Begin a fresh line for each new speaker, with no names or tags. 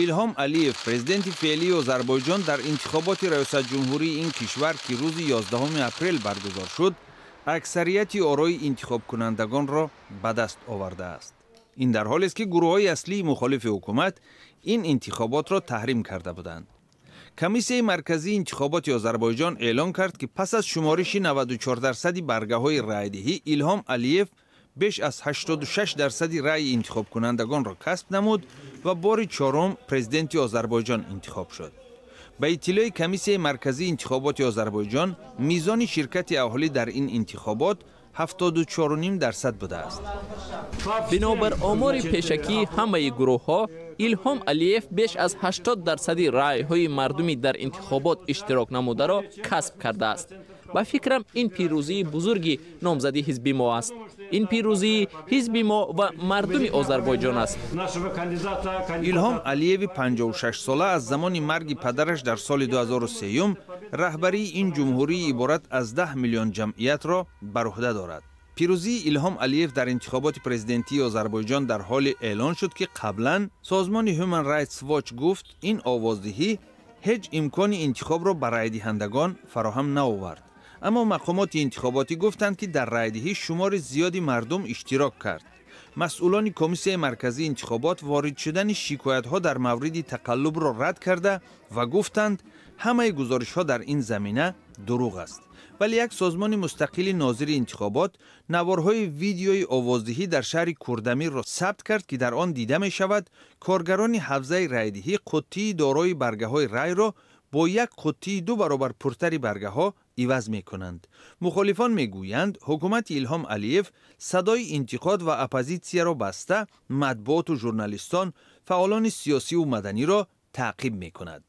Илҳом Алиев, президенти феълии Озарбойҷон, дар интихоботи раёсатҷумҳурии ин кишвар, ки рӯзи 11 апрел баргузор шуд, аксарияти орои интихобкунандагонро ба даст овардааст. Ин дар ҳолест, ки гурӯҳҳои аслии мухолифи ҳукумат ин интихоботро таҳрим карда буданд. Комиссияи марказии интихоботи Озарбойҷон эълон кард, ки пас аз шумориши 94 дарсади баргаҳои раъйдиҳӣ Илҳом Алиев беш аз 86 дарсади раъйи интихобкунандагонро касб намуд ва бори чорум президенти Озарбойҷон интихоб шуд. Ба иттилои Комиссияи марказии интихоботи Озарбойҷон, мизони ширкати аҳолӣ дар ин интихобот 74,5 дарсад будааст.
Бинобар омори пешакии ҳамаи гурӯҳҳо, Илҳом Алиев беш аз 80 дарсади раъйҳои мардуми дар интихобот иштирок намударо касб кардааст. Ба фикрам, ин пирӯзии бузурги номзади ҳизби мо аст. Ин пирӯзии ҳизби мо ва мардуми Озарбойҷон аст.
Илҳом Алиеви 56сола аз замони марги падараш дар соли 2003 раҳбарии ин ҷумҳурии иборат аз 10 миллион ҷамъиятро бар уҳда дорад. Пирӯзии Илҳом Алиев дар интихоботи президентии Озарбойҷон дар ҳоле эълон шуд, ки қаблан созмони Human Rights Watch гуфт, ин овоздиҳӣ ҳеҷ имкони интихобро ба раъйдиҳандагон фароҳам наовард. Аммо мақомоти интихоботӣ гуфтанд, ки дар раъйдиҳӣ шумори зиёди мардум иштирок кард. Масъулони Комиссияи марказии интихобот ворид шудани шикоятҳо дар мавриди тақаллубро рад карда ва гуфтанд, ҳамаи гузоришҳо дар ин замина дурӯғ аст. Вале як созмони мустақили нозири интихобот наворҳои видеои овоздиҳӣ дар шаҳри Курдамирро сабт кард, ки дар он дида мешавад, коргарони ҳавзаи раъйдиҳӣ қуттии дорои баргаҳои райро бо як қуттии ду баробар пуртари баргаҳо иваз мекунанд. Мухолифон мегӯянд, ҳукумати Илҳом Алиев садои интиқод ва оппозитсияро баста, матбуоту журналистон, фаъолони сиёсиву маданиро таъқиб мекунад.